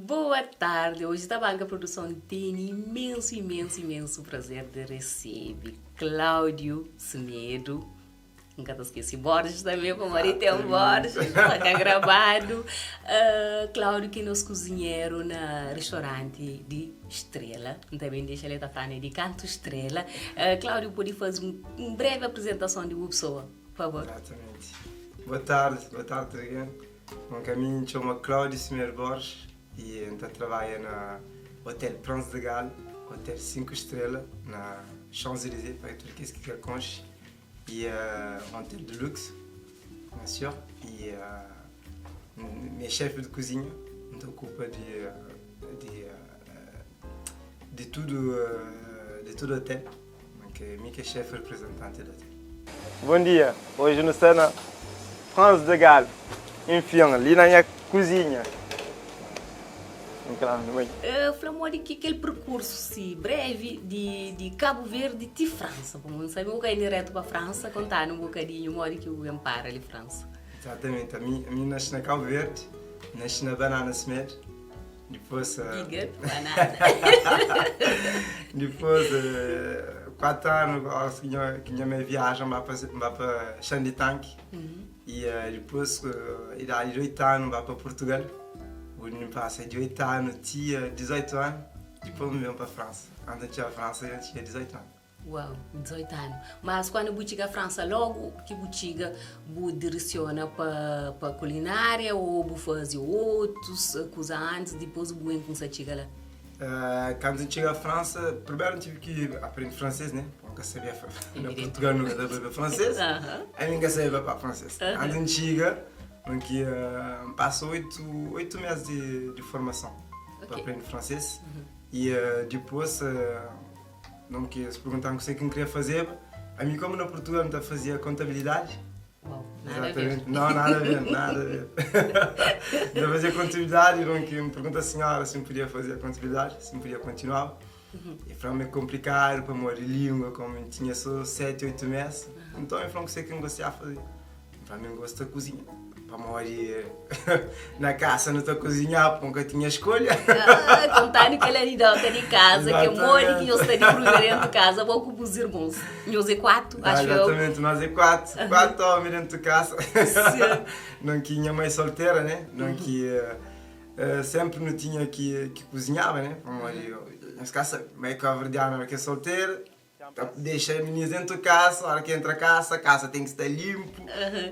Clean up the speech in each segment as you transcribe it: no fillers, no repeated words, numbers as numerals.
Boa tarde! Hoje Tabanka Produção tem imenso, imenso, imenso prazer de receber Cláudio Semedo. Nunca te esqueci Borges também, como ali tem o Borges, está gravado. Cláudio, que é nosso cozinheiro na restaurante de Estrela. Também deixa ele estar falando de Canto Estrela. Cláudio, pode fazer um breve apresentação de uma pessoa, por favor? Exatamente. Boa tarde, Adriano. Meu caminho chama Cláudio Semedo Borges e então trabalha na Hotel Prince de Galles, hotel 5 estrelas, na Champs-Élysées, para tudo que quer conche, e um hotel de luxo, bien sûr, e meu chefe de cozinha, então ocupa de tudo hotel, que é que é chefe representante do hotel. Bom dia, hoje nós estamos na Prince de Galles, enfim, ali na minha cozinha. Claro, bem. Falamos de que aquele percurso si breve de Cabo Verde de França. Bom, não sabe o que é direto para a França, contar um bocadinho o modo que o para ali França. Exatamente, a mim nasci na Cabo Verde, nasci na Banana Semedo, depois, Big up, banana. depois 4 anos que minha mãe viaja, vai para Chão de Tanque, e depois, idade de 8 anos, vai para Portugal. O passa de 8 anos, tinha 18 anos, depois me veio para a França. Antes de ir à França, eu tinha 18 anos. Uau, 18 anos. Mas quando você chega à França, logo que você chega, você direciona para culinária ou você faz outros coisas antes, depois você começa a chegar lá? Quando cheguei à França, primeiro tive que aprender francês, né? Porque nunca sabia. Na Portugal nunca sabia francês. Aí nunca sabia para francês. Antes chega, que passo 8 meses de formação para aprender francês. E depois, não que se perguntaram o que eu queria fazer, a mim como na Portugal não fazia contabilidade. Uau, nada a ver. Não, nada a ver, nada a ver. Eu fazia contabilidade e não que me pergunta a senhora se eu podia fazer a contabilidade, se eu podia continuar. E foi meio complicado para morrer de língua, como eu tinha só 7, 8 meses. Então eu falei que sei que eu gostava de fazer. Para mim, eu gosto da cozinha. Para morrer na casa não estou a cozinhar, porque nunca tinha escolha. Ah, contando que ele é de de casa, que eu moro que eu estou de primeiro dentro de casa, vou com os irmãos. Nós é quatro, acho eu. Exatamente, nós é quatro. Quatro homens dentro de casa. Não tinha mãe solteira, né? Não que sempre não tinha que cozinhava, né? Nas casa, meio cabo-verdiano que é solteiro, deixa a menina dentro de casa, a hora que entra a casa, a casa tem que estar limpo,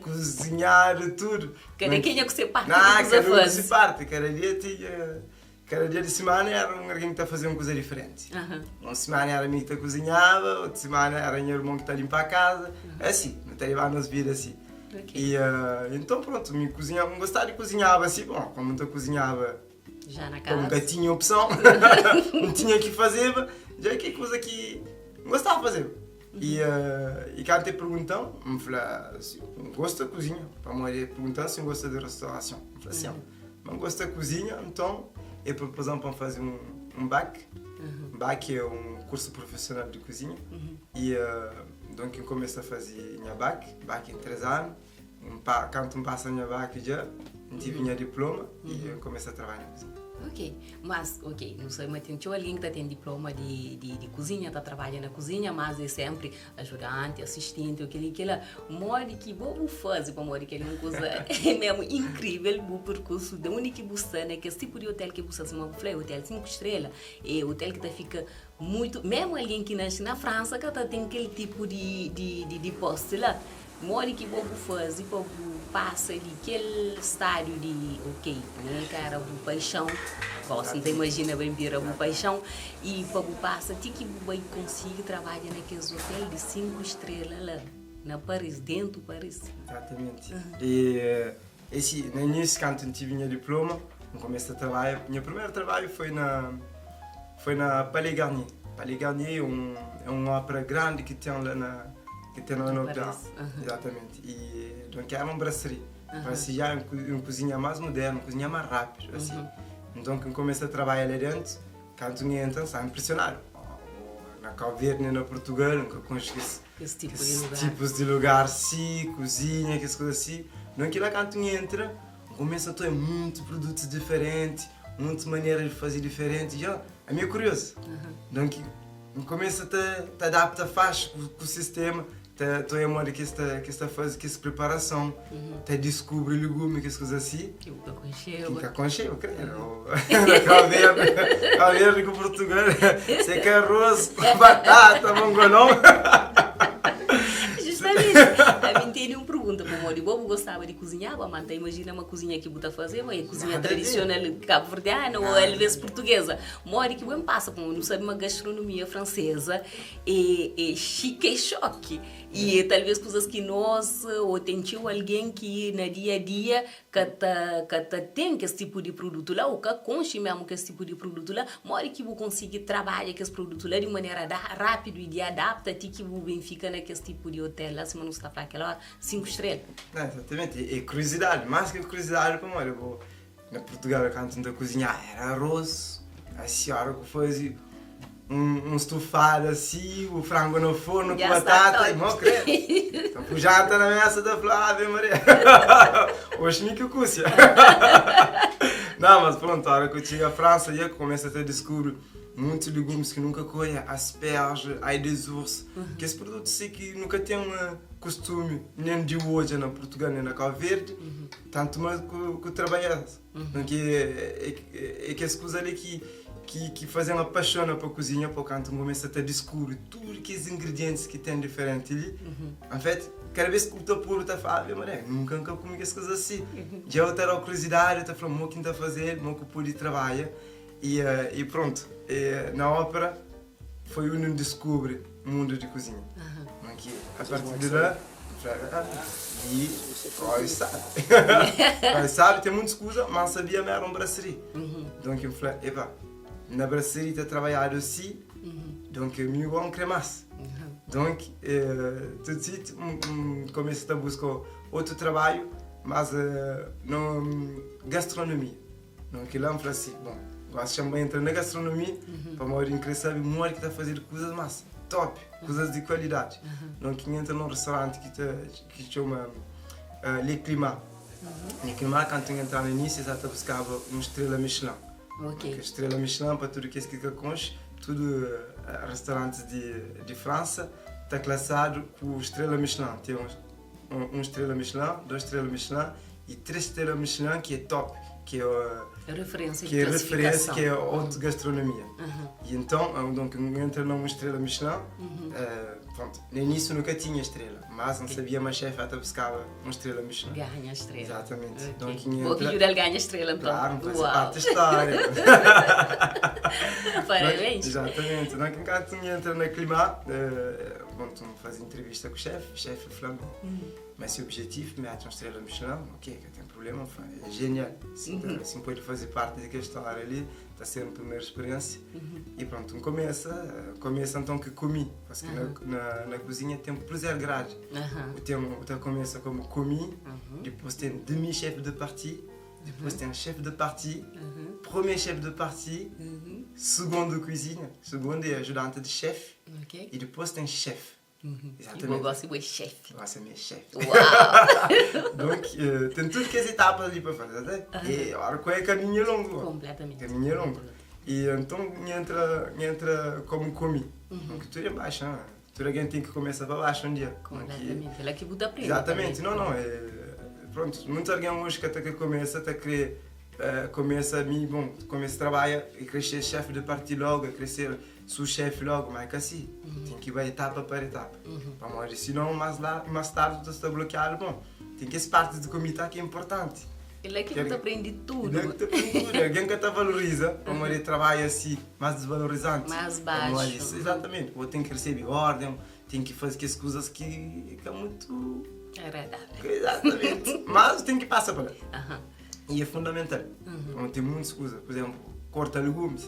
cozinhar, tudo. Cada quem é que se parte. Não, cada um que se parte. Cada dia de semana era um alguém que está a fazer uma coisa diferente. Uma semana era a mim que cozinhava, outra semana era o meu irmão que está a limpar a casa. É assim, não está a levar a nossa vida assim. E então pronto, me cozinhava, gostava de cozinhar assim, bom, como não cozinhava Já na casa. Nunca tinha opção, não tinha que fazer, já que coisa que gostava de fazer. E quando te perguntam, me fala assim, gosto de cozinha. Para morrer perguntam se gosta de restauração. Eu falo assim, não gosto de cozinha, então eu propus para fazer um bac. Um bac é um curso profissional de cozinha. E donc eu comecei a fazer minha bac, bac em 3 anos. Quando passa minha bac já, tive minha diploma e eu comecei a trabalhar na cozinha. Ok, mas, ok, não sei, mas tem alguém que tem diploma de cozinha, está trabalhando na cozinha, mas é sempre ajudante, assistente, aquele que ela, modo que vou fazer para modo que ele é uma coisa é mesmo incrível, o percurso de onde que você, né, que esse tipo de hotel que você se move, hotel cinco estrelas, é hotel que tá fica muito, mesmo alguém que nasce na França, que tá, tem aquele tipo de poste lá, modo que vou fazer para passa ali aquele estádio de ok, né, cara, o paixão, você não imagina bem vir o paixão e para passa ti que vai conseguir trabalhar naqueles hotel de cinco estrelas lá na Paris, dentro de Paris. Exatamente. E esse, no início, quando eu tive meu diploma, eu comecei a trabalhar. Meu primeiro trabalho foi na Palais Garnier. Palais Garnier é um ópera grande que tem lá no hotel. Exatamente. E então era uma brasserie. Parece já uma cozinha mais moderna, uma cozinha mais rápida, assim. Então, quando comecei a trabalhar lá dentro, quando eu entro, estava impressionado. Na Cabo Verde, nem na Portugal, nunca consegui esse tipo de lugar. Tipos de lugar, sim, cozinha, aquelas coisas assim. Não que lá quando entra, começa a ter muitos produtos diferentes. Muitas maneiras de fazer diferente, já. Ami é curioso. Donc, N kumesa ta ta adapta faxi ku sistema, ta ta oia modi ki es ta ki es ta faze kes priparason, ta diskubri ligumi, kes kuza asi. Ki bu ka konxeba. Ki N ka konxeba, kredu. Na Kau Verdi, Kau Verdi ku Purtugal, se ka arroz ku batata, mongolon. Justamenti. Ami N tene un pergunta, pamodi bo bu gostaba di kuzinhaba, ma N ta imajina ma kuzinha ki bu ta fazeba é kuzinha tradisional kabuverdiana ô alvês purtugeza. Modi ki bu ben pasa pa nu sabe ma gastronomia franseza é é xika e xoki e é talvez kuzas ki nos ô ten txeu algen ki na dia a dia ka ta ka ta ten kes tipu di produtu la ô ka konxe mesmu kes tipu di produtu la. Modi ki bu konsigi trabadja kes produtu la di un manera rápidu i di adapta ti ki bu ben fika na kes tipu di otel la sima nu sta fla kel óra 5 strela? Exatamente, é kuriozidadi, más ki kuriozidadi pamodi bo Na Purtugal kantu N ta kuzinha era arroz, asi ora ku fazi un un stufadu asi, bu frangu na fornu ku batata, mo kre. Ta pu janta na mesa ta fla ave maria oxi mi ki kusia. Não, mas pronto, ora ku txiga Fransa dja kumesa ta diskubri muitos legumes ki nunka ku odja, asperge, ai des ours, kes produtos si ki nu ka ten kustumi nen di odja na Purtugal nen na Kau Verdi. Tantu ma ku ku trabalha Então ki é kes kuza li ki ki ki faze-m apaixona pa kuzinha po kantu N kumesa ta diskubri tudu kes ingridientis ki ten diferenti li En fait kada bes ku ta puru ta fla ave maria nunka N ka kume kes kuza si Dja bu ta da-u kuriozidadi bu ta fla mo ki N ta faze-l mo ki pudi trabadja i i prontu na ópera Foi undi N diskubri mundu di kuzinha. Ki a partir di la, N fla, ah, li kói sabi. Kói sabi, ten muitus kuza, ma N sabia ma éra un brasserie. Donk N fla, epa, na brasserie ta trabadjadu si, donk mi igual N kre más. Donk, tudu situ, N kumesa ta buska otu trabadju, mas na gastronomia. Nton kila N fla si, bon, gosi xa N bai entra na gastronomia pamodi N kre sabe modi ki ta fazedu kuzas mas top, kuzas di kualidadi. Nton ki N entra na un restauranti ki ta ki txoma Le Climat. Le Climat kantu N entra na inisiu es ata buskaba un strela Michelin. Kel strela Michelin pa tudu kes ki ka konxe, tudu restaurantis di Fransa ta klasadu ku strela Michelin. Ten un strela Michelin, dos strela Michelin e 3 strela Michelin ki é top, ki é referência ki é referência, ki é haute gastronomia. E então, donc N entra na un strela Michelin, pronto, no início nunca tinha estrela, mas N sabia ma chefe ata buscaba un estrela Michelin. Ganha estrela. Exatamente. Ok. Donc N Bo ki entra djuda-l ganha estrela então. Claro, N faze Uau. parte da história. Parabéns. Exatamente. Donc enquanto N entra na Climat, bom, N faze entrevista ku chefe, chefe fla-m, Ma se objetivo mi atxa un strela Michelin, ok, ka ten problema, fla, é genial. Si N ta, si N pode faze parte di kel stória li, ta ser un primeru speriénsia. I prontu, N kumesa, kumesa nton ki kumi, paske na, na, na kuzinha ten plusieurs gradi. Bu ten, bu ta kumesa komu kumi, dipôs ten demi chef de partie, dipôs ten chef de partie, premier chef de partie, second de cuisine, segundo é ajudante de chef, i dipôs ten chef. Exatamente. E bo gosi bo é chefe. Gosi mi é chefe. Uau! Donc, ten tudu kes etapas li pa faze, tá? E ora ku é kaminhu é longu. Completamente. Kaminhu é longu. E anton N entra, N entra komu komi. Porque tudu é baixu, hein? Tudu algen ten ki kumesa pa baxu un dia. Completamente. La ki bu ta aprende. Exatamente. Não, não, é pronto, muitos algen oji ka ta kre kumesa, ta kre kumesa mi, bon, kumesa trabadja e kre ser chefe de parti logu, e kre ser Sous-chef logo, ma é ka si. Ten ki bai etapa par etapa. Pamodi sinon mas la, mas tardi bu ta sta blokiadu. Bon, ten kes partis di kumida ki é inportanti. É la ki bu ta prendi tudu. É la ki bu ta prendi tudu. Algen ka ta valoriza pamodi é trabadju asi mas desvalorizanti. Mas baxu. Exatamente. Bo ten ki resebe orden, ten ki faze kes kuzas ki ka mutu. Agradável. Exatamente. Mas ten ki pasa pa la. E é fundamental. Pamodi ten muitas kuza. Por exemplo, korta legumes.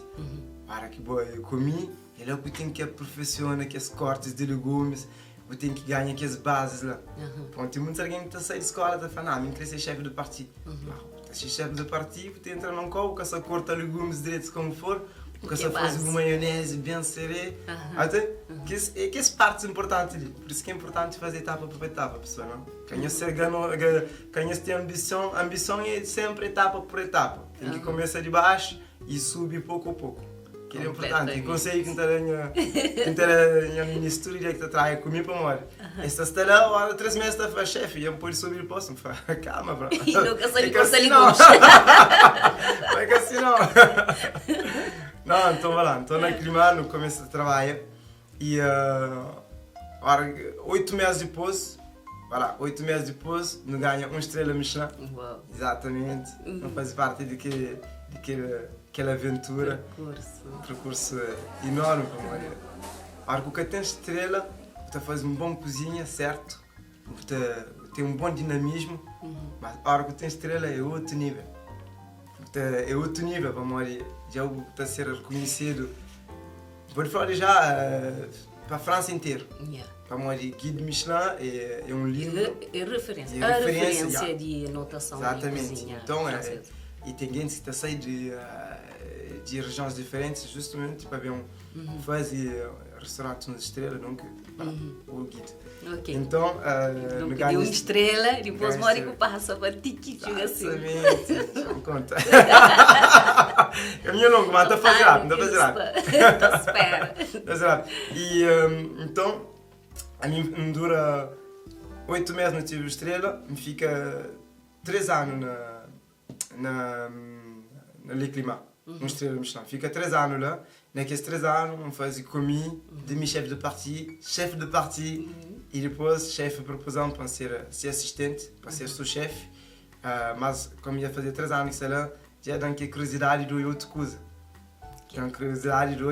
Ora ki bo kumi, é la ku ten ki aperfesiona kes kortis di legumes, bu ten ki ganha kes bazis la. Pamodi ten muitus algen ki ta sai di skola ta fla, nah, mi N kre ser xefi di parti. Nah, bu ta ser xefi di parti, bu ta entra na un kau, bu ka sa korta legumes dretu komu for. Ka sa faze bu maionese ben serê. Ate kes é kes partes importanti li. Por isso ki é importanti faze etapa pa etapa, pessoal, não? Ka nhos ser gano, ka nhos ten ambição, ambição é sempre etapa por etapa. Tem ki começa de baixo e subi pouco a pouco. Kel é importanti. E conselho ki N ta da nha, ki N ta da nha minis tudu dia ki ta traia ku mi pamodi es ta sta la, ora 3 mes ta fla, xefi, dja N pode subi di postu? N fla, calma bro. E nu ka sabe É ka corta assim não. legumes. Não é que assim não. Não, então vai lá. Então na Clima, no começo de trabalho e ora, 8 meses depois, vai lá, 8 meses depois, não ganha uma estrela Michelin. Uau. Exatamente. Não faz parte de que, aquela aventura. Percurso. Um percurso enorme para morrer. Ora, que tem estrela, está faz um bom cozinha, certo? Tá, tem um bom dinamismo, mas a hora que tem estrela é outro nível. Tá, é outro nível, para morrer. Já está a ser reconhecido. Pode falar já para a França inteira. Para morrer, Guide Michelin é um livro. É referência. É a referência, referência já. de notação Exatamente. de cozinha Então, francesa. e tem gente que está saindo de regiões diferentes justamente para ver um fazer restaurante uma estrela, não que o guide. Então, Então, no pediu ganho uma estrela, depois ganho mora que estrela. passa para ti que chega assim. Exatamente. Não conta. Caminho longo, mas está a fazer rápido, está a fazer rápido. Tá espera. Está a fazer rápido. E então, a mim me dura 8 meses não tive estrela, me fica 3 anos na Le Climat, uma estrela Michelin. Fica 3 anos lá, naqueles 3 anos, me faz commis, demi-chef de partie, chef de partie, e depois chefe proposição para ser assistente, para ser sous-chef. Mas como ia fazer 3 anos que sei lá, já dá que curiosidade do outra coisa. Então, curiosidade do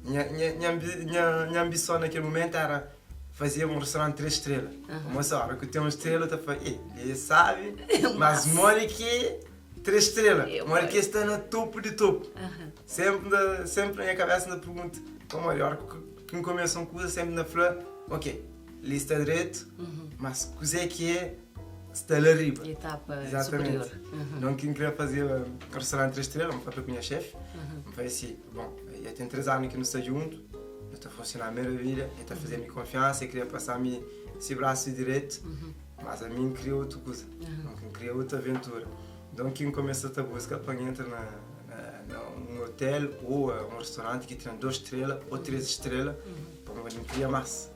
minha ambição naquele momento era fazer um restaurante 3 estrelas. Como essa hora que tem uma estrela, eu falei, ele sabe, mas mora que 3 estrelas, mora que está no topo de topo. Sempre na minha cabeça na pergunta, como a hora que começa uma coisa, sempre na flor, ok, lista direito, mas coisa é que é está lá arriba. Etapa Exatamente. superior. Não quem queria fazer um restaurante 3 estrelas, não foi com a minha chefe. Uhum. Falei assim, bom, já tem 3 anos que não estou junto, não está a funcionar maravilha, ele está a fazer minha confiança, eu queria passar-me esse braço direito, mas a mim queria outra coisa, não queria outra aventura. Então quem começa a buscar para entrar na, um hotel ou um restaurante que tem 2 estrelas ou 3 estrelas, para não queria mais.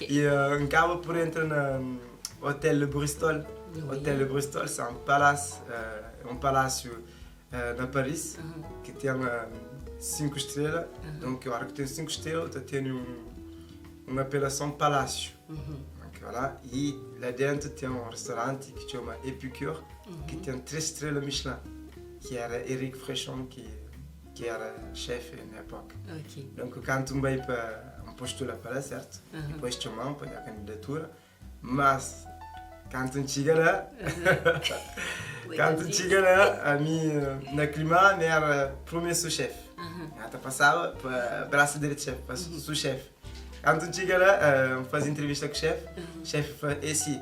E acaba por entrar no Hotel Le Bristol. Hotel Le Bristol, c'est un palace, um palácio na Paris, que tem 5 estrelas. Donc, a hora que tem 5 estrelas, tá tendo uma apelação palácio. Donc, voilà. E lá dentro tem um restaurante que chama Épicure, que tem 3 estrelas Michelin, que era Eric Frechon, que era chefe na época. Donc, quando um veio para um postula para lá, certo? Depois chamam para a candidatura, mas quando chega lá, a mim, na clima, me era primeiro sous-chef. Até passava para braço direito chefe, para sous-chef. Quando chega lá, faz entrevista com o chefe, o chefe fala, esse,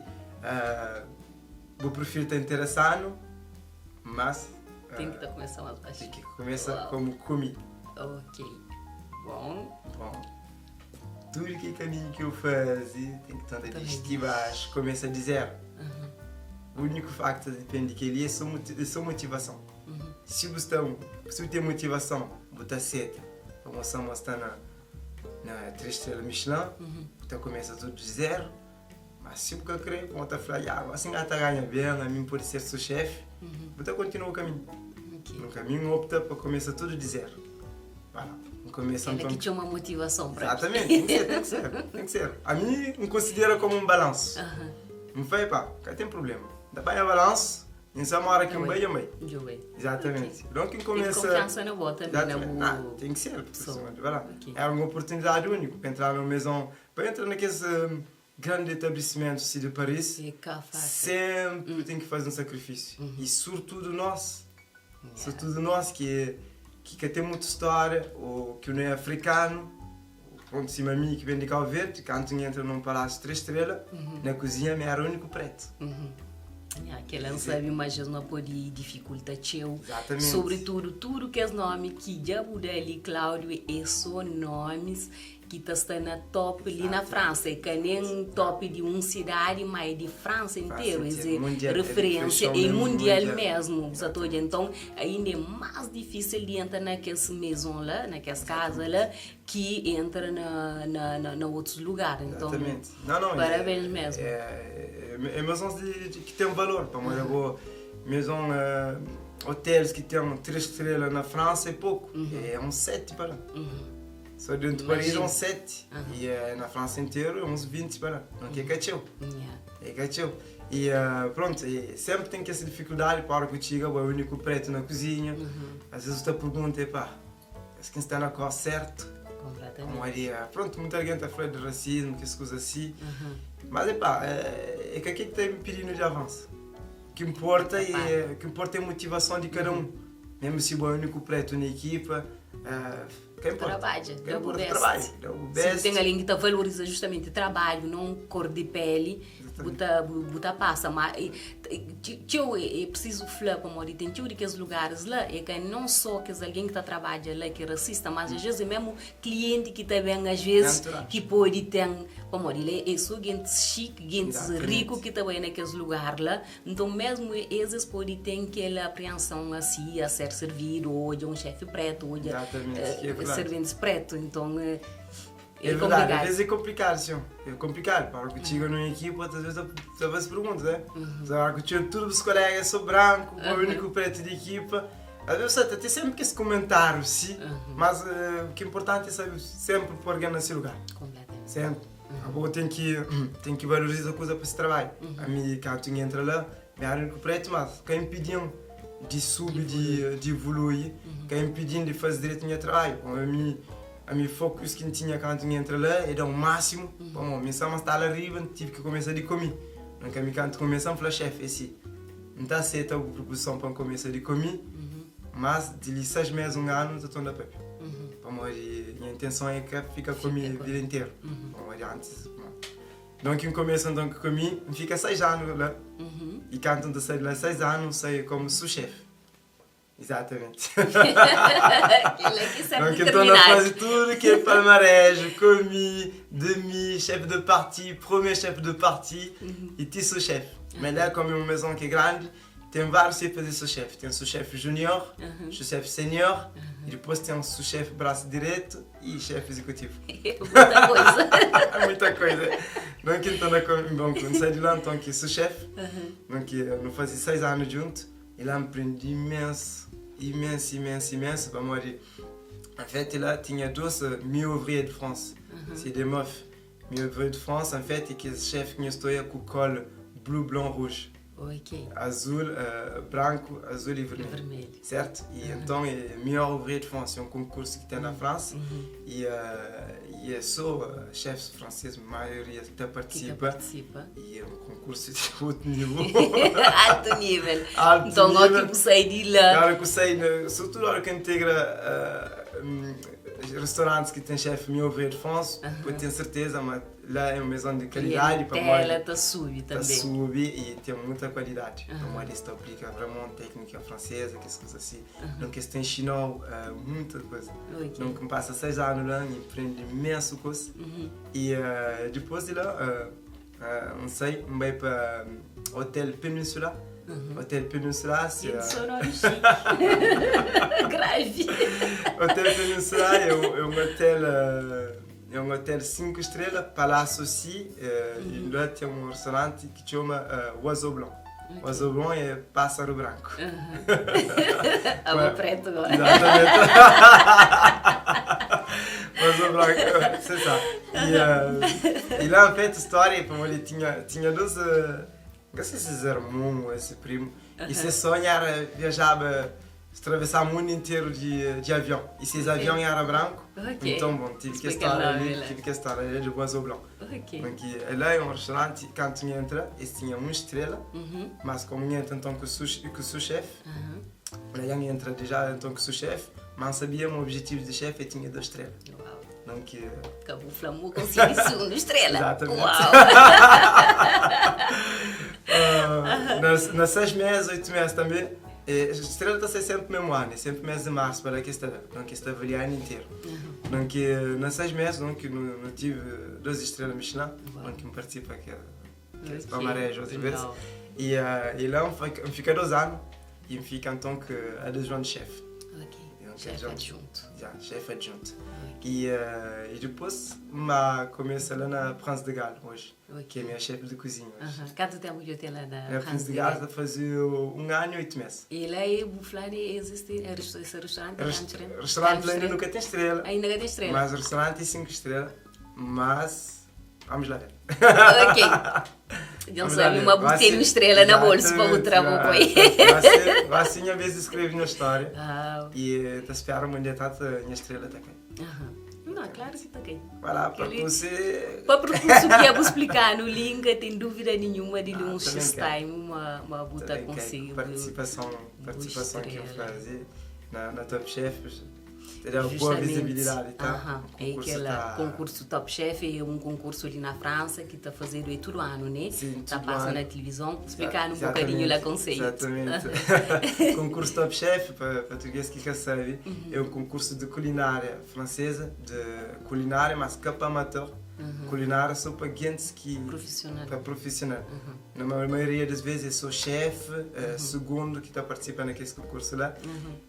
o perfil está interessado, mas Tem que começar mais baixo. Tem que começar como commis. Ok. Bom. Bom, tudo que caminho que eu fazia tem que estar de baixo, começa de zero. O único facto depende que ele é só motivação. Se você tem, se você tem motivação, você aceita. A moça está na 3 estrelas Michelin, você começa tudo de zero. Mas se você quer, você fala, ah, assim está ganha bem, a mim pode ser seu chefe, você continua o caminho. No caminho opta para começar tudo de zero. Voilà. Começa então... que tinha uma motivação para Exatamente, tem que ser, tem que ser, tem que ser. A mim, me considera como um balanço. Não foi, pá, cá tem problema. Dá para balanço, em só uma hora que um bem, um bem. Exatamente. Okay. Donc, quem começa. Tem confiança na bota também, na ah, tem que ser, porque voilà. É uma oportunidade única para entrar numa maison, para entrar naqueles grande estabelecimento assim, de Paris, sempre tem que fazer um sacrifício. E sobretudo nós. Sobretudo nós que tem muita história, ou que não é africano, pronto, se mim que vem de Cabo Verde, quando entra num palácio 3 estrelas, na cozinha me era o único preto. Ya, kela N sabe ma Jesus ma pode difikulta txeu. Exatamente. Sobretudu, tudu kes nomi ki dja bu da li, Cláudio, é sô nomis ki ta sta na top li na Fransa. É ka nen top di un sidadi, ma é di Fransa interu. Es é referênsia, é mundial mesmu. Bu sa ta odja? Nton, ainda é más difísil di entra na kes maison la, na kes kaza la, ki entra na otus lugar. Nton, parabéns mesmu. É maisons ki ten valor, pamodi abo maison, hotels ki ten 3 strela na Fransa é poku, é uns 7 pa la. Só dentu Paris é uns 7 e na Fransa interu é uns 20 pa la. Nton ki é ka txeu, é ka txeu. E prontu, senpri ten kes difikuldadi pa ora ku txiga, bo é uniku pretu na kuzinha, às vezes bu ta pergunta, epá, Es ki N sta na kos sertu. Completamente. Pamodi, prontu, muita algen ta fla di rasismu, kes kuza asi. Mas, epá, é ka kel ki ta inpidi-nu di avansa. U ki nporta é, u ki nporta é motivason di kada un. Mesmu si bo é úniku pretu na ekipa, ka inporta. Trabadja, Ka da bu inporta, best. trabadja, da bu Si bu best. ten algen ki ta valoriza justamenti trabadju, non kor di peli, bu ta bu ta pasa. Ma txeu é prisizu fla pamodi ten txeu di kes lugaris la é ka non só kes algen ki ta trabadja la ki é rasista, mas às vezes é mesmu klienti ki ta ben às vezes ki pode ten pamodi la é só gentis xiki, gentis riku ki ta bai na kes lugar la, nton mesmu es es pode ten kel aprienson asi a ser servidu, odja un xefi pretu, odja serventis pretu, nton. É verdade, às vezes é complicado, sim. É complicado. Para que chega numa equipa, às vezes você faz perguntas, né? Para que chega todos os colegas sou branco, o único preto de equipa. Às vezes você tem sempre esse comentário, sim. Mas o que é importante é saber sempre pôr alguém nesse lugar. Completamente. Sempre. Agora tem que valorizar a coisa para esse trabalho. A mim, quando eu entra lá, eu era o único preto, mas quem impediu de subir, de evoluir, quem impediu de fazer direito o meu trabalho. A mim, A mi focus ki N tinha kantu N entra la é da un másimu, pamodi mi sama sta la riba N tive ki kumesa di komi. Nunka mi kantu kumesa N fla xefi, é si, N ta seta bu prupozison pa N kumesa di komi, mas di li 6 mes, un anu N ta torna papia, pamodi nha intenson é ka fika komi vida interu, pamodi antis Don ki N kumesa nton ki komi, N fika 6 anu la, i kantu N ta sai di la 6 anu N sai komu sous-chef. Exatamente. Aquilo é que sempre Donc, então, nós faz tudo que é palmarès, commis, demi, chef de parti, premier chef de parti e ti sous-chef. Mas lá, como é uma maison que é grande, tem vários tipos de sous-chef. Tem sous-chef júnior, sous-chef sênior, e depois tem um sous-chef braço direito e chefe executivo. Muita coisa. Muita coisa. Donc, então, bom, quando saí de lá, então, que sous-chef. Donc, eu fazia 6 anos junto. E lá aprendi imenso, imenso, imenso, imenso. Pamodi, en fait, lá tinha dois meilleurs ouvriers de France. C'est des MOF. Meilleurs ouvriers de France, en fait, e que esse chefe que estou com o col bleu, blanc, rouge. Azul, branco, azul e vermelho. Vermelho. Certo? E então é meilleur ouvrier de France, é um concurso que tem na França. E é só chefes franceses, a maioria que Que participa. Participa. E é um concurso de outro nível. Alto nível. Alto Então, nível. ó, que sair de lá. Na hora que eu saí, sobretudo na hora que integra restaurantes que tem chefe meilleur ouvrier de France, pode ter certeza, mas lá é uma maison de qualidade, para Clientela tá sube tá também. Sube e tem muita qualidade. Então, ali está aplica vraiment técnica francesa, que coisas assim. Então, que tem ensinou muita coisa. Então, que passa 6 anos lá e aprende imenso coisa. E depois de lá, não sei, vai para Hotel Peninsula. Hotel Peninsula, c'est, Que sonoro chique. Grave. Hotel Peninsula é um hotel, é um hotel 5 estrelas, Palácio aussi, e lá tem um restaurante que chama Oiseau Blanc. Oiseau Blanc é pássaro branco. Abo preto agora. Exatamente. Oiseau Blanc, c'est ça. E lá, en fait, a história, como ele tinha dois, não sei se era irmão ou esse primo, e se sonho era viajava, atravessar o mundo inteiro de avião. E esses aviões eram branco. Então, bom, tive que Explica estar lá, ali, lá. Tive que estar ali de Oiseau Blanc. Porque lá é um restaurante, quando tu entra, esse tinha uma estrela, mas como entra então com o sous-chefe, lá entra já então com o sous-chefe, mas sabia o objetivo do chefe e tinha duas estrelas. Uau. Donc, Acabou o Flamu conseguiu segunda estrela. Exatamente. Uau. Na 6 mês, 8 mês tanbê, estrela ta sai sénpri mésmu anu, é sénpri mês di marsu pa la ki es ta da, donk es ta avalia anu interu. Donk na 6 mês, donk nu tive 2 estrela Michelin, donk N partisipa kel palmarés otu bês. I la N fika 2 anu i N fika anton ki adjuante xéfi. Xéfi adjuntu. Ya, xéfi adjuntu. I dipôs N ba kumesa la na Prince de Galles oji. Ki é minha chefe de cozinha hoje. Kantu tempu ki bu ten la na Prince de Gales? Ta faze 1 anu e 8 mês. E la é bu fla di existe esse restaurante? Restaurante la ainda nunca ten estrela. Ainda ka ten estrela. Mas restaurante é 5 estrela, mas vamos lá ver. Ok. Dja sabe ma bu ten un estrela na bolso pa bu tra bu poi. Vai ser nha vez di skrebe nha história. E ta spera ma un dia tata nha estrela ta kai. Não, claro que ta kai. Vai lá, percurso é... Pa percurso ki bu explicanu li, N ka ten dúvida nenhuma di li un X time ma bu ta konsigi bu Partisipason, partisipason ki bu faze na Top Chef te da boa vizibilidadi, ta? É kel konkursu Top Chef é un konkursu li na Fransa ki ta fazedu é tudu anu, ne? Sim, Ta tudu pasa anu. na tilivizon. Splikanu un bokadinhu la konseitu. Exatamente. Konkursu Top Chef, pa português ki ka sabe, é un konkursu di kulinária franseza, de kulinária, mas ka pa amateur, kulinária só pa gentis ki Profissional. pa profissional. Na maioria das vezes é só chefe, segundo ki ta partisipa na kes konkursu la.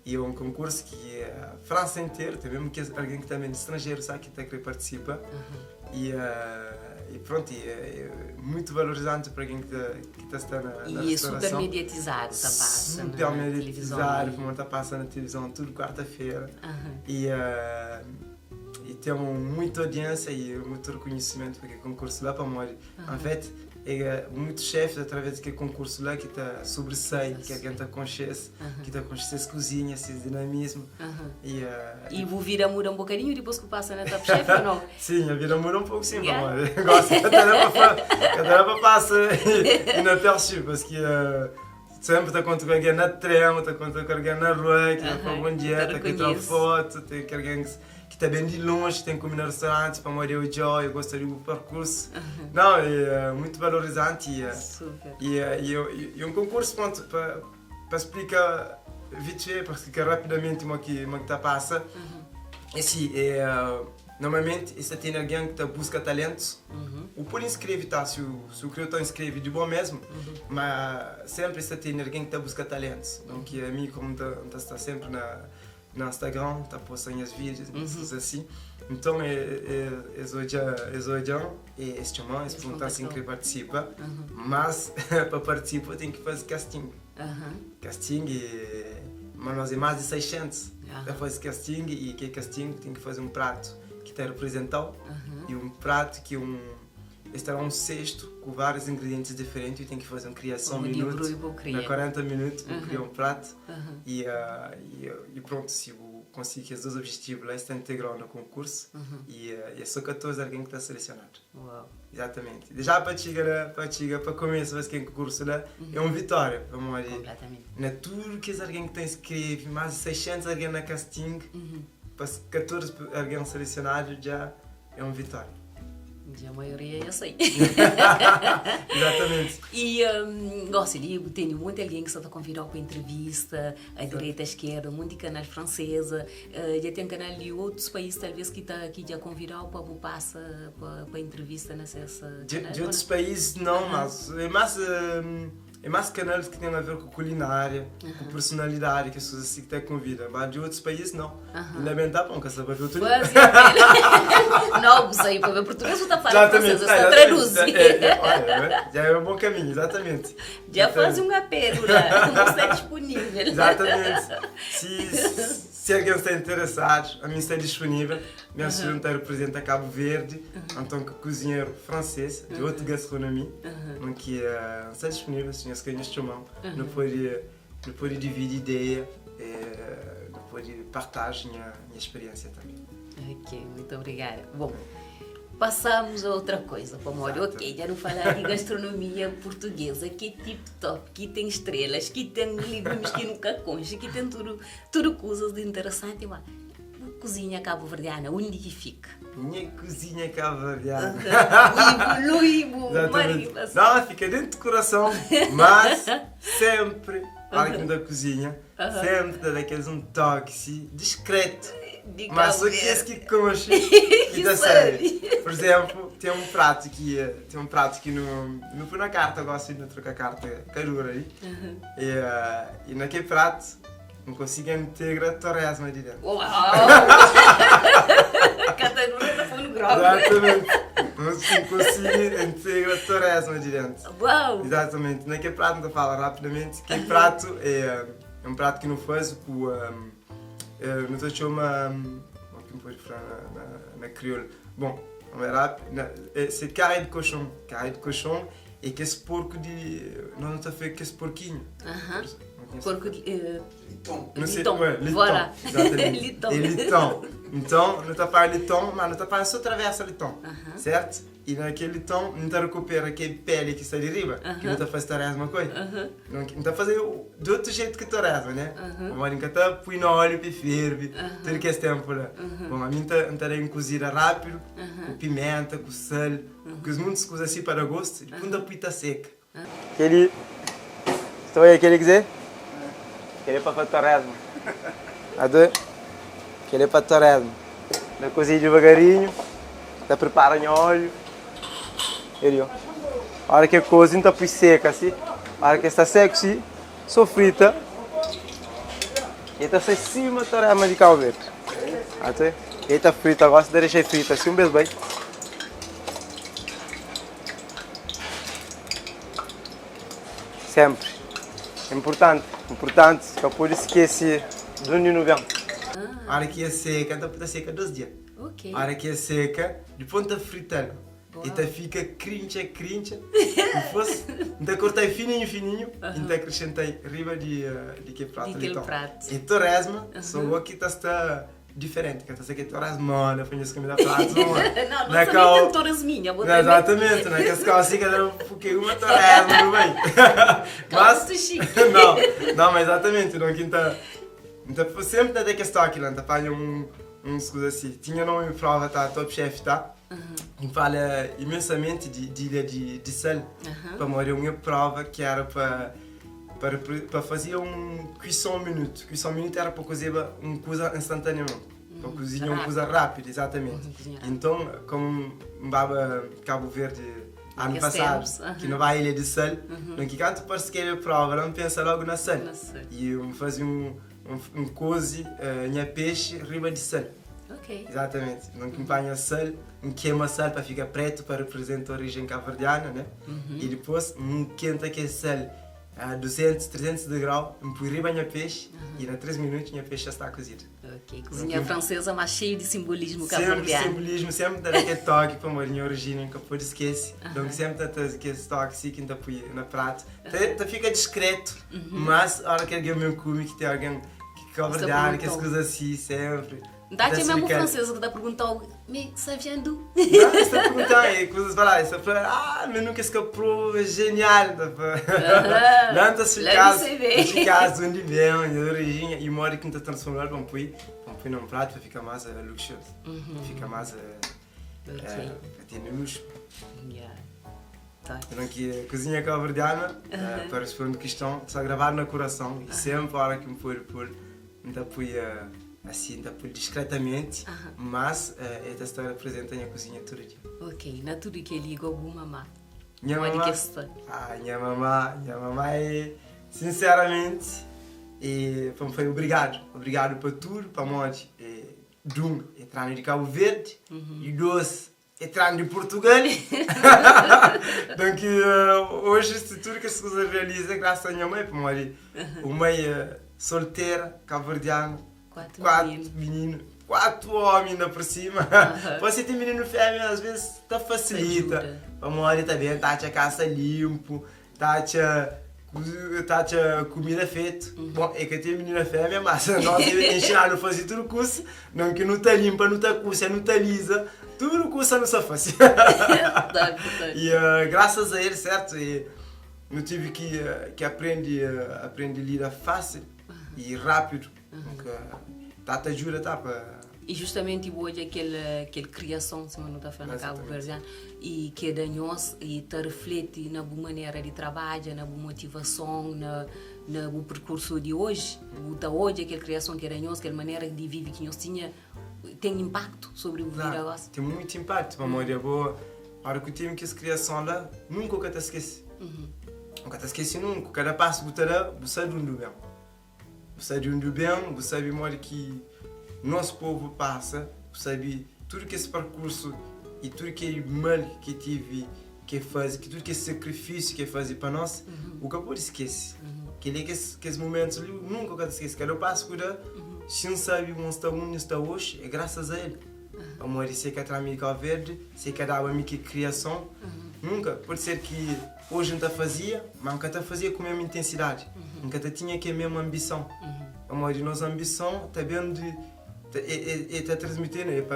E é un konkursu ki Fransa interu, ten mesmu kes algen ki ta ben di stranjeru sa ki ta kre partisipa. E e prontu, e é muitu valorizanti pa algen ki ta ki ta sta na na E é super restaurason. mediatizadu, ta pasa Super na tilivizon mediatizadu, e pamodi ta pasa na tilivizon tudu kuarta-fera. E e ten muitu audiênsia e muitu rekonhisimentu pa kel konkursu la, pamodi en fait é muitus chefes através di kel konkursu la ki ta sobresai, ki algen ta konxe-s, ki ta konxe ses kuzinha, ses dinamismu. E E bu vida muda un bokadinhu dipôs ku pasa na Top Chef ou nau? Sim, nha vida muda un pouku sim, pamodi gosi ka ta da pa ka ta da pa pasa inapersiu, paski Sempre ta kontra ku algen na tren, ta kontra ku algen na rua, ki ta fla bom dia, ta kre tra fotu, ten ki algen ki ta ben di lonji, ten kume na restauranti pamodi é odjau, e gosta di bu perkursu. Nau, é mutu valorizanti e e un konkursu prontu pa pa splika vite fait, pa splika rapidamenti mo ki mo ki ta pasa, é si, é. Normalmenti es ta tene algen ki ta buska talentus. Bu pode inskreve ta, si bu kre ta inskreve di bo mesmu, ma senpri es ta tene algen ki ta buska talentus. Donki ami komu N ta sta senpri na na Instagram ta posta nhas vídius, nhas kuzas asi, nton es odja es odja-m e es txoma-m, es pergunta-m si N kre partisipa, mas pa partisipa ten ki faze casting. Casting ma nos é más di 600 ta faze casting e ke casting ten ki faze un pratu ki ta reprezentau e un pratu ki un es ta da un sestu ku várius ingredientis diferenti u ten ki faze un kriason minutu na 40 minutu bu kria un pratu e e prontu si bu konsigi kes 2 objetivu la es ta integrau na konkursu e é so 14 algen ki ta selesionadu. Exatamente. Já pa txiga la, pa txiga, pa kumesa faze kel konkursu la, é un vitória, pamodi na tudu kes algen ki ta inskreve, más di 600 algen na casting, pa 14 algen selesionadu dja é un vitória. Dja maioria dja sai. Exatamente. I gosi li bu tene monti algen ki sta ta konvidau pa entrevista, a direita, a eskerda, monti kanal franseza. Dja ten kanal di otus país talvês ki ta ki dja konvidau pa bu pasa pa pa entrevista na ses kanal? Di otus país não, mas é más é más kanal ki ten a ver ku kulinária, ku personalidadi, kes kuzas asi ki ta konvida, mas di otus país não. Inda ben ta pon ka sta papia otu língua. Fazi apelo. Não, bu sai papia português, bu ta fala francês, bu sta traduzi. Olha, já é um bom caminho, exatamente. Dja fazi un apelu la, bu sta disponível. Exatamente. Si, si algen sta interesadu, ami sta disponível. Nha uh ta representa Cabo Verde, anton ki kuzinheru fransês di otu gastronomia, uh ki uh, sta disponível, si nhos kre nhos txoma-m, nu pode nu pode dividi ideia, nu pode partaji nha nha speriênsia tanbe. Ok, muito obrigada. Bom, passamos a outra coisa, pamodi, ok, dja nu fala di gastronomia portuguesa, ki é tip top, ki ten estrelas, ki ten legumes ki nu ka konxe, ki ten tudu, tudu kuzas di interesanti, ma. kuzinha kabuverdiana, undi ki fika? Nha kuzinha kabuverdiana. Bu ivolui, bu modi ki pasa? Não, fika dentu kurason, mas sempri ora ki N ta kuzinha, sempri ta da kes un toki si diskretu, mas so kes ki konxe ki ta sabe. Pur izemplu, ten un pratu ki ten un pratu ki nu nu pui na karta gosi, nu troka karta ka dura li, e na kel pratu N konsigi integra toresma di dentro. Uau! Katadura ta ponu grogu. Exatamente. N konsigi integra toresma di dentro. Uau! Exatamente. Na kel pratu, N ta fala rapidamente, kel pratu é un pratu ki nu faze ku, nu ta txoma, mo ki N pode fla na kriolu? Bon, se carré de cochon. Carré de cochon é kes porku di, nos nu ta fla kes porkinhu. Porku di Liton. Liton. Liton. Voilà. Exatamente. Liton. É liton. Então, nu ta panha liton, ma nu ta panha só travessa liton. Certo? E na kel liton, nu ta recupera kel pele ki sta di riba, ki nu ta faze toresma ku el. Nu ta faze di otu jetu ki toresma, né? Pamodi N ka ta pui na óleo pa ferve, tudu kes tempu la. Bon, ami N ta N ta da un kuzida rápidu, ku pimenta, ku sal, ku kes muntis kuza asi pa da gostu, dipus N ta pui ta seka. Keli, sta oia keli kuzê? Keli é pa faze toresma. Ate, keli é pa toresma. Na kuzinha divagarinhu, ta pripara nha óleo. Eli ó. Ora ke kozi, N ta pui seka si. Ora ke sta seku si, so frita. E ta sai sima toresma di Cabo Verde. Ate, e ta frita gosi, ta dexa e frita si un bes bai. Sempri Importanti Importanti Ka pode skese di undi nu ben. Ora ki e seka, N ta pui ta seka dos dia. Ora ki e seka, dipos N ta frita-l. E ta fika krintxa krintxa. Dipos N ta korta-l fininhu fininhu i N ta akresenta-l riba di kel pratu li. E toresma, so bo ki ta sta. Diferente, ka ta ser ke toras mola pa nhos kumida pratos mola. Não, não somente tem torresminha, bo também. Exatamente, na kes kau assim cada um porque uma torresma no meio. Mas chique. Não, não, mas exatamente, não que tá então sempre tá ter que toque lá, tá panha um uns coisas assim. Tinha nome prova tá Top Chef tá. E fala imensamente de, de ilha de, de sal. Para morrer uma prova que era para para pa fazia un cuisson minute. Cuisson minute era pa cozeba un kuza instantaneamente. Pa cozinha un kuza rápido, exatamente. Então, como N baba Cabo Verde ano passado, ki no ba Ilha de Sal, no ki kantu parse ki era prova la, N pensa logo na sal. E N faze un un kozi nha pexi riba di sal. Exatamente. Nton ki N panha sal, N kema sal pa fika pretu pa representa origem kabuverdiana, né? E dipôs N kenta kel sal a 200, 300 de grau, N pui riba nha pexi e na 3 minutu nha pexi já sta kozidu. Ok, kuzinha franseza mas xeiu di simbolismu Sempre kabuverdianu. simbolismu, sempre ta da kel toki pamodi nha origina N ka pode skese. Donk sempre ta traze kes toki si ki N ta pui na pratu. Ta fika diskretu, mas ora ki algen ben kume ki ten algen ki kabuverdianu, kes kuza si, sempre. N ta atxa mesmu fransesa ki ta pergunta-u, Me, ça vient d'où? Não, es ta pergunta, e kuzas pa lá, es ta fla, ah, mas nunka es ka prova, genial, ta fla. Lá N ta splikaz, N splikaz di undi ben, nha origem e modi ki N ta transformal pa N pui, pa N pui na un pratu pa fika más luxuoso, pa fika más, pa tene luxu. Então ki kuzinha kabuverdiana, pa responde kiston, sta gravadu na kurason e senpri ora ki N pode pul, N ta pui asi, N ta pui diskretamenti, mas el ta sta reprezenta nha kuzinha tudu dia. Ok, na tudu kel-li, igual bu mamá. Nha Modi mamá? ki es sta? Ah, nha mamá, nha mamá é, sinseramenti, é pa N fla obrigadu, obrigadu pa tudu, pamodi é, dun, é tra-nu di Kabu Verdi, i dos, É tranu di Portugal. Donki oji si tudu kes kuza realiza é grasa a nha mai, pamodi un mai soltera, kabuverdiana, 4 mininu, 4 omi inda por sima. Pa si ten mininu femia as ves ta fasilita, pamodi ta ben ta atxa kasa linpu, Ta atxa ta atxa kumida fetu. Bon, e ka ten minina femia, mas nos inxinadu faze tudu kusa, non ki nu ta limpa, nu ta kusia, nu ta liza, tudu kusa nu sa fase. E grasas a el, sertu, e nu tive ki ki aprendi aprendi lida fasil e rapidu. Ta ta djuda ta pa. I justamenti bu odja kel kel kriason, sima nu ta fla na Kabu Verdianu, i ke da nhos i ta rifleti na bu manera di trabadja, na bu motivason, na na bu perkursu di oji. Bu ta odja kel kriason ke da nhos, kel manera di vivi ki nhos tinha, ten inpaktu sobri bu vida gosi? Ten muitu inpaktu, pamodi abo ora ku ten kes kriason la, nunka bu ka ta skese. Bu ka ta skese nunka, kada pasu ku bu ta da, bu sabi undi bu ben. Bu sabe di undi bu ben, bu sabe modi ki nos povu pasa, bu sabe tudu kes parkursu i tudu kel mal ki tive ke faze, tudu kes sakrifisiu ke faze pa nos, bu ka pode skese. Kel-li é kes kes mumentus li nunka bu ka ta skese. Kada pasu ku da, si N sabe ma N sta undi N sta oxi, é grasas a el. Pamodi si el ka tra-m di Kau Verdi, si el ka daba mi ki kriason, nunka. Pode ser ki Oji N ta fazia, má N ka ta fazia ku mésmu intensidadi. N ka ta tinha kel mésmu anbison. Pamodi nos anbison ta ben di, e ta transmiti-nu, é pa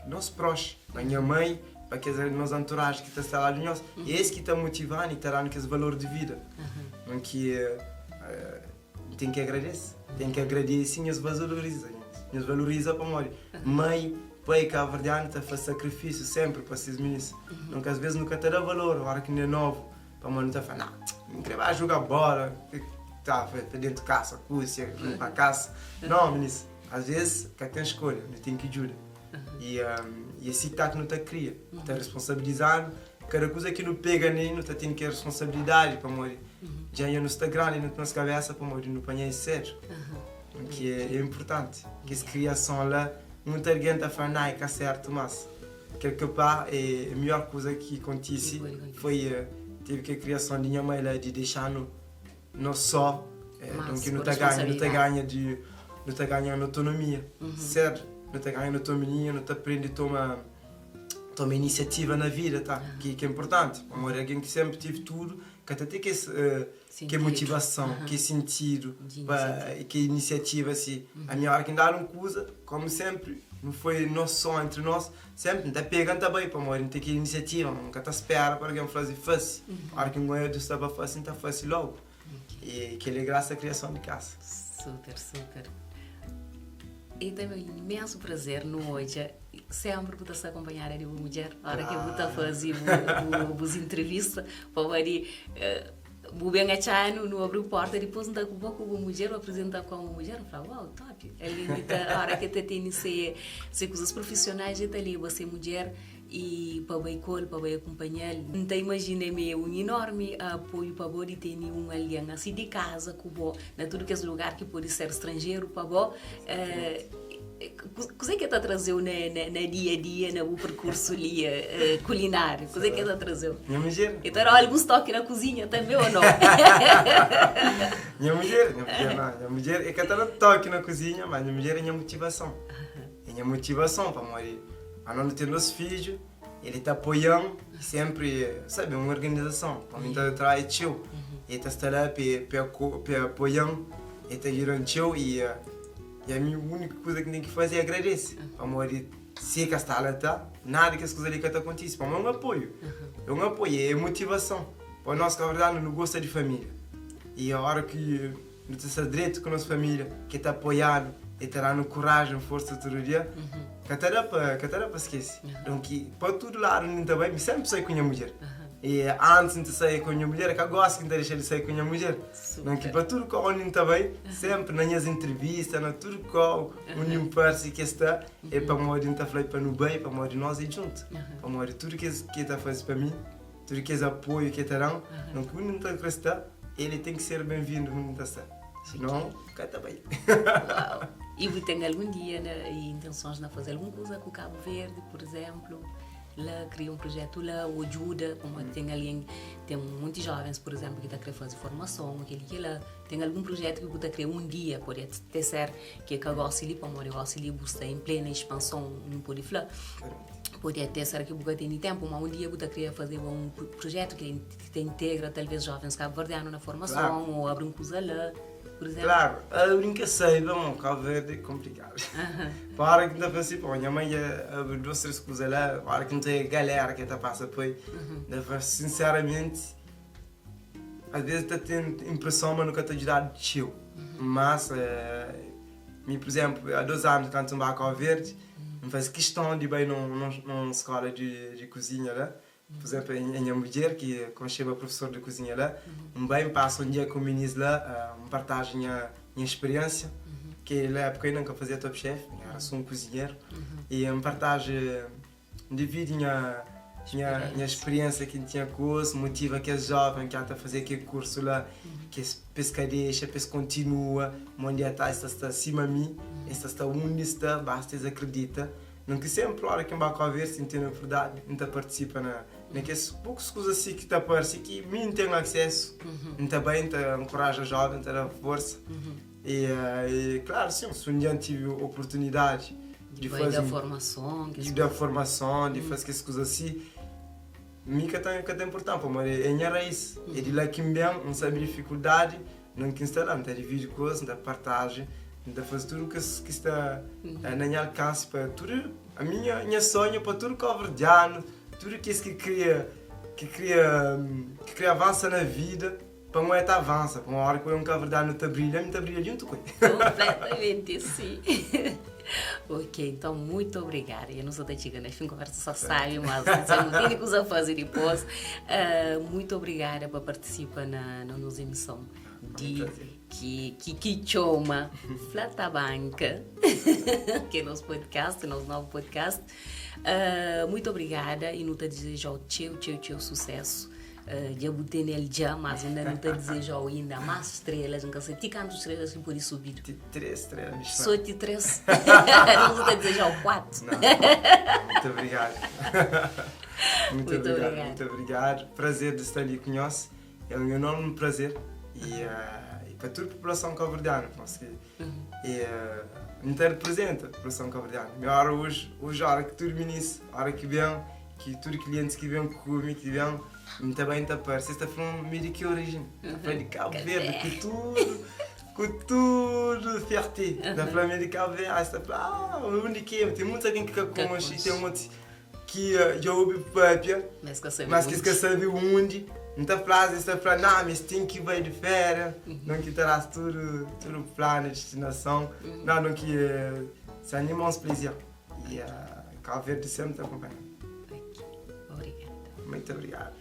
nos próxi, pa nha mai, pa kes nos anturaji ki ta sta ladu di nos. É es ki ta motiva-nu i ta da-nu kes valor di vida. N ki N ten ki agradese. N ten ki agradese i nhos valoriza. Nhos valoriza pamodi mai, pai kabuverdianu ta fase sakrifisiu senpri pa ses minis. Nunka asves nu ka ta da valor ora ki nu é novu, pamodi nu ta fla, Nah, N kre ba juga bola, ta pa dentu kasa, kusia, limpa kasa. Nau, minis, asves ka ten skolha, nu ten ki djuda. I é si ta ki nu ta kria, nu ta responsabilizadu. Kada kuza ki nu pega nel, nu ta ten kel responsabilidadi pamodi dja nu sta grandi na nos kabesa pamodi nu panha es sedu. Ki é inpurtanti. Kes kriason la, mutu algen ta fla, Nah, é ka sertu, mas kel ki pa é midjor kuza ki kontise foi tevi kel kriason di nha mai la di dexa-nu nos só, ki nu ta ganha, nu ta ganha di, nu ta ganha na otonomia, sertu? Nu ta ganha na otonomia, nu ta prende toma toma inisiativa na vida, ta? Ki é inpurtanti, pamodi algen ki senpri tive tudu ka ta ten kes ke motivason, ke sentidu pa ke inisiativa si. Ami ora ki N dadu un kuza, komu senpri nu foi nos só entri nos, senpri N ta pega N ta bai pamodi N ten kel inisiativa, N ka ta spera pa algen fla si fasi. Ora ki N gosta di sta pa fasi, N ta fasi logu. E kel é grasa kriason di kasa. Super, super. E ta un imensu prazer nu odja senpri bu ta sta akonpanhada di bu mudjer ora ki bu ta faze bus intrivista pamodi bu ben atxa-nu nu abri porta dipôs N ta ku bo ku bu mudjer bu aprizenta-m komu mudjer N fla uau top algen ki ta ora ki ta tene se se kuzas profisionais el ta leba se mudjer i pa bai ku el pa bai akunpanha-l N ta imajina ma é un enormi apoiu pa bo di tene un algen asi di kaza ku bo na tudu kes lugar ki pode ser stranjeru pa bo. Kuzê ki el ta traze-u na dia-a-dia, na bu perkursu li kulináriu? Kuzê ki el ta traze-u? Nha mudjer. El ta da-u alguns toki na kuzinha tanbê ô nau? Nha mudjer, nha mudjer nau. Nha mudjer, el ka ta da toki na kuzinha, má nha mudjer é nha motivason. É nha motivason pamodi anos nu ten nos fidju, el ta apoia-m sénpri, sabe, un organizason. Pa mi N ta trabadja txeu, el ta sta la pa apoia-m, el ta djuda-m txeu i. I ami úniku kuza ki N ten ki faze é agradese, pamodi si e ka sta la ta, nada di kes kuza li ka ta kontise. Pamodi é un apoiu, é un apoiu, é motivason. Pa nos kabuverdianu nu gosta di família i óra ki nu ta sta dretu ku nos família, ki ta apoia-nu, e ta da-nu korajen, forsa tudu dia, ka ta da pa, ka ta da pa skese. Donki pa tudu ladu undi N ta bai, mi sénpri sai ku nha mudjer. I antis N ta sai ku nha mudjer, é ka gosi ki N ta dexa di sai ku nha mudjer. Nan ki pa tudu kau undi N ta bai, senpri na nhas intrivista, na tudu kau undi N parse ki es sta, é pamodi N ta fla pa nu bai, pamodi nos é djuntu. Pamodi tudu kes ki el ta faze pa mi, tudu kes apoiu ki el ta da-m, nan ki undi N ta kre sta, el ten ki ser ben-vindu undi N ta sta. Sinon, N ka ta bai. Uau! I bu ten algun dia na intensons na faze algun kuza ku Kabu Verdi, pur izenplu? La kria un projetu la ô djuda pamodi ten algen ten monti jovens pur izenplu ki ta kre faze formason ô kel-li kel-la ten algun projetu ki bu ta kre un dia pode te ser ki é ka gosi li pamodi gosi li bu sta en plena expanson nu pode fla pode até ser ki bu ka tene tenpu ma un dia bu ta kria fazeba un projetu ki ta integra talvez jovens kabuverdianu na formason ô abri un kuza la. Por exemplo? Claro, a única saída, bom, Cabo Verde é complicado. Pa hora que ta assim, pô, minha mãe abre duas, três coisas lá, a hora que não tem galera que tá passa por aí, uhum. sinceramente, às vezes tá tendo impressão, mas nunca tá ajudado tio. Uhum. Mas, é, Mi, por exemplo, há 2 anos, kantu N ba Cabo Verde, N faze kiston di bai num skola di kuzinha la. Por exemplo, a nha mudjer ki konxeba professor di kuzinha la, N bai, N pasa un dia ku minis la, N partaja nha speriensia, ki na époka inda N ka fazia Top Chef, N era so un kuzinheru, i N partaja, N dividi nha nha speriensia ki N tinha ku es, motiva kes joven ki ata faze kel kursu la, ki es pa es ka dexa, pa es kontinua, mon dia ta es ta sta sima mi, es ta sta undi es sta, basta es akredita. Nun ki senpri ora ki N ba Cabo Verde, si N ten oportunidadi, N ta partisipa na na kes pokus kuza si ki ta parse ki mi N ten aksesu, N ta bai, N ta nkoraja joven, N ta da forsa. E e klaru, sin, si un dia N tivi oportunidadi di faze un, formason, di da formason, di faze kes kuza si, mi ka ta ka ta inporta-m, pamodi é nha rais, é di la ki N ben, N sabe difikuldadi. Nun ki N sta la, N ta dividi kuzas, N ta partaji, N ta faze tudu kes ki sta na nha alkansi pa tudu ami nha sonhu pa tudu kabuverdianu, tudu kes ki kria ki kria ki kria avansa na vida, pa N oia ta avansa, pa un ora ki un kabuverdianu ta brilha, ami ta brilha djuntu ku el. Completamente si. Ok, então muito obrigada. Eu não sou da txiga na fim conversa só sabe, mas não tem kuza faze dipôs. Muito obrigada pa partisipa na na nos emison di ki ki ki txoma Fla Tabanka, ki é nos podcast, nos novu podcast. Muito obrigada e nu ta dizejau txeu txeu txeu susesu. Dja bu tene-l dja, mas inda nu ta dizejau inda más strelas. N ka sa ti kantu strelas ki pode subidu. Ti 3 strelas, Michelin. Sô ti 3? Nu ta dizejau 4. Não, muito obrigado. Muito Muito obrigado, obrigada. muito obrigado. Prazer de estar ali com nós. É um enorme prazer. E, e para toda a população cabo-verdiana, penso que e, me ter representa a população cabo-verdiana. Minha hora hoje, hoje a hora que tudo ministro, a hora que vem, que tudo clientes que vem comigo, que vem, me também está parece, está falando de que origem? Está falando de Cabo Verde, com tudo, com tudo fierté. Está falando de Cabo Verde, está falando, ah, onde que é? Tem muitos alguém que conhece, tem muitos que já ouve papia, Mas ka sabe mas que onde. ka sabe onde. Não tá falando, está falando, não, mas tem que vai de férias, não que terás tudo, tudo plano, destinação, não, não que se anima uns prazer. E Cabo Verde sempre te acompanha. Ok, obrigada. Muito obrigado.